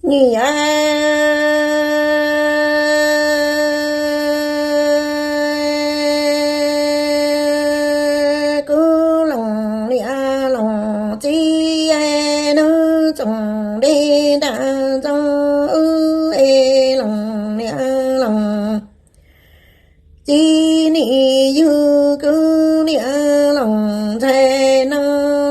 Niam, kuv lees niam lees txiv, hnub txoos dej ntaj ntxoov ub es lees niam lees txiv. Nim yug kuv niam lees ntxhais no,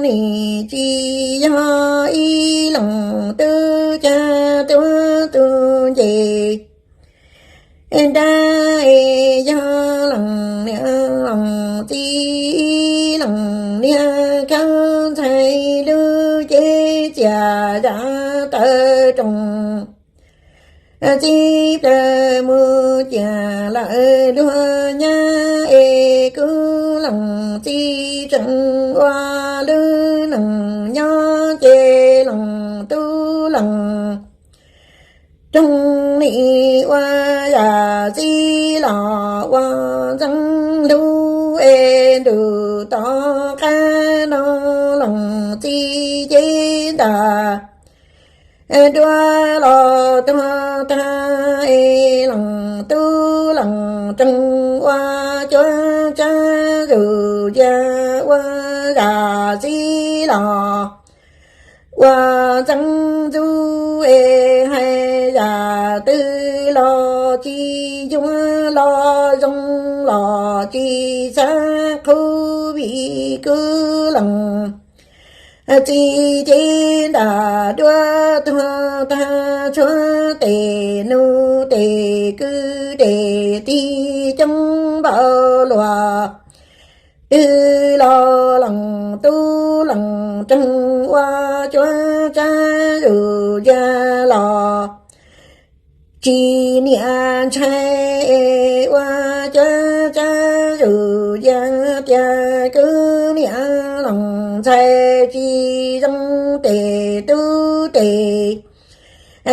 nim tsis yog ib lees tub cag tuav tus nce dab, es yog lees niam lees txiv, lees niag khaub ntxhais lub cev txias zam taw roos. Txiv plaws mus ciam lawm luag nyab, es kuv lees txiv tseem ua lub neej nyob, ces lees tub lees roog, nim ua yam txiv los ua ntxeev hlub, es ntuj tom qab no lees txiv cev ntaj dua los tuag tag, es lees tub lees roog ua cuab tsab zus cia, ua yam txiv los ua ntxeev ntxuj, es hais yam twg los tsis yuav, los zoo los tsis xav qhuas, vim kuv lees txiv cev ntaj dua tuag tag, tshuav tes nus tes kwv tes tij coob npaum luaj twg los lees tub lees roog ua cuab tsab zus cia los tsis niam ntshai, ua cuab tsab zus cia tias kuv niam lees ntxhais tsis zoo, tes tub tes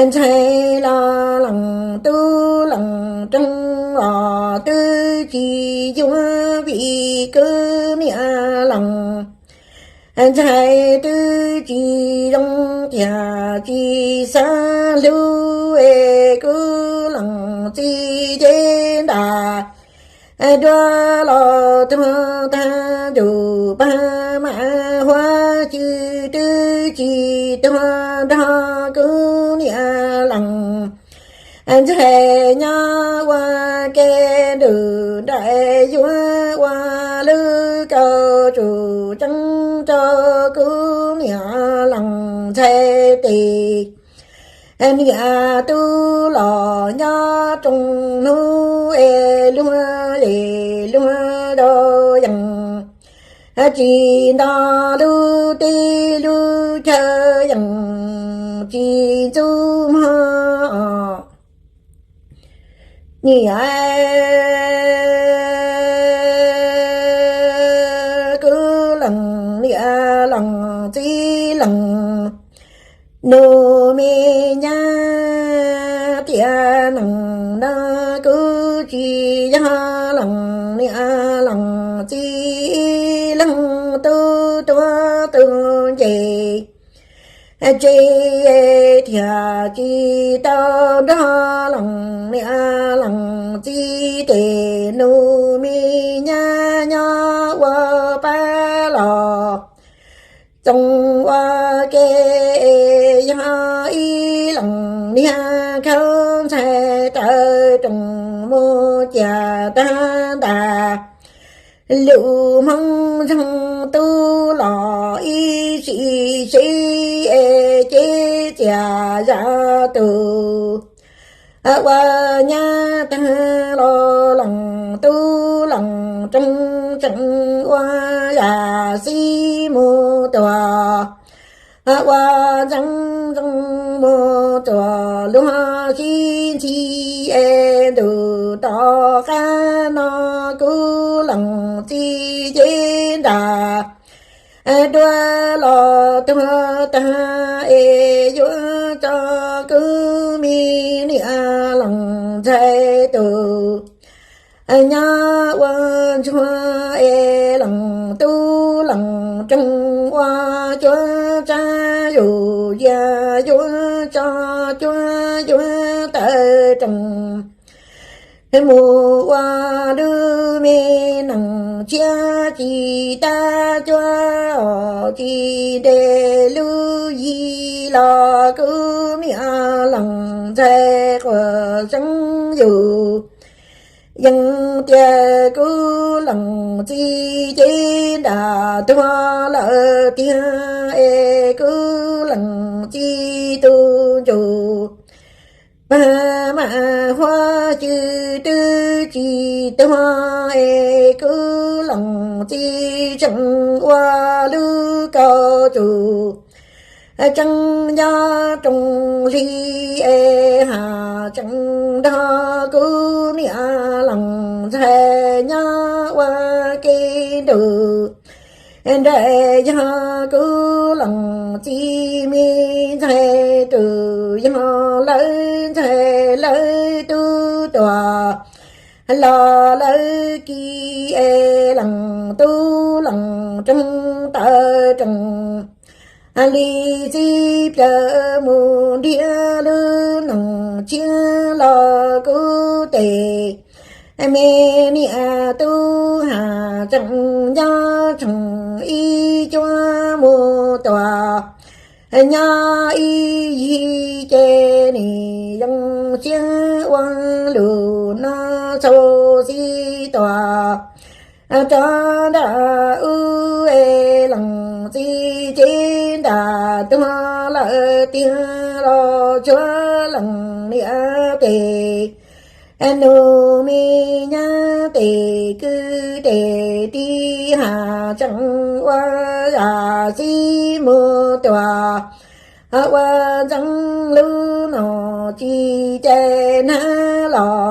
ntxhais los lees tub lees roog los twb tsis yuav, vim kuv niam lees ntxhais twb tsis zoo tiag, tsis xav hlub, es kuv lees txiv cev ntaj dua los tuag tag, tus pag mam huab cwj twb tsis tuag, nrog kuv niam lees ntxhais nyob ua ke, ntuj nraim yuav ua lub kauj tsuj tseeb rau kuv niam lees ntxhais tes. Niam tub los nyob rooj hnub, es luag zes luag rau yees, tsis nto lub teb lub chaw, yees tsis ntxub mog. Niam, kuv lees niam lees txiv, lees nus me nyab tiam neej no, kuv tsis yog lees niam lees txiv, lees tub tuav tus nce tsev, thiaj tsis tau nrog lees niam lees txiv, tes nus me nyab nyob ua pab los txoos ua ke, yog ib lees niag khaub ntxhais raws roos mus ciam tag ntas. Lus Hmoob zoo tub los ib sim seb, es cev txias zam tus ua nyab tag los lees tub lees roog, tseem ua yam xib mus tuag, ua ntxeev zoo mus tuag luag sib ntxhi, es ntuj tom qab no kuv lees txiv cev ntaj dua los tuag tag, es yuav tso kuv me niam lees ntxhais tus nyob ua ntsuag, es lees tub lees roog ua cuab tsab zus tias yuav tso cuab yuav taw roos mus ua lub me nees tshiab tsis tab cuab os tsis nres lub yig los kuv niam lees ntxhais quas tseeb yus yeej tias kuv lees txiv cev nram tuag lawm tiag es kuv lees txiv tus ntsus pag mam huab cws twb tsis tuag es kuv lees txiv tseem ua lub kauj txus tseeb nyob rooj hli es has tseem nrog kuv niam lees ntxhais nyob ua ke nrug nraim yog kuv lees txiv me ntxhais tus yog lawv ntxhais lawv tub tuag los lawv kis es lees tub lees roog taw roos li txiv plaws mus nrhiav lub nees tshiab los kuv tes me niam tub has tseem nyob tseem ib cuab mus tuag nyob ib yig ces nim zoo siab ua lus no txhua xib tuag rov nram ub es lees txiv cev nram tuag lawm tiag los tsuav lees niam tes nus me nyab tes kwv tes tij has tseem ua yam xib mus tuag ua ntxeev lub no tsis cai nab los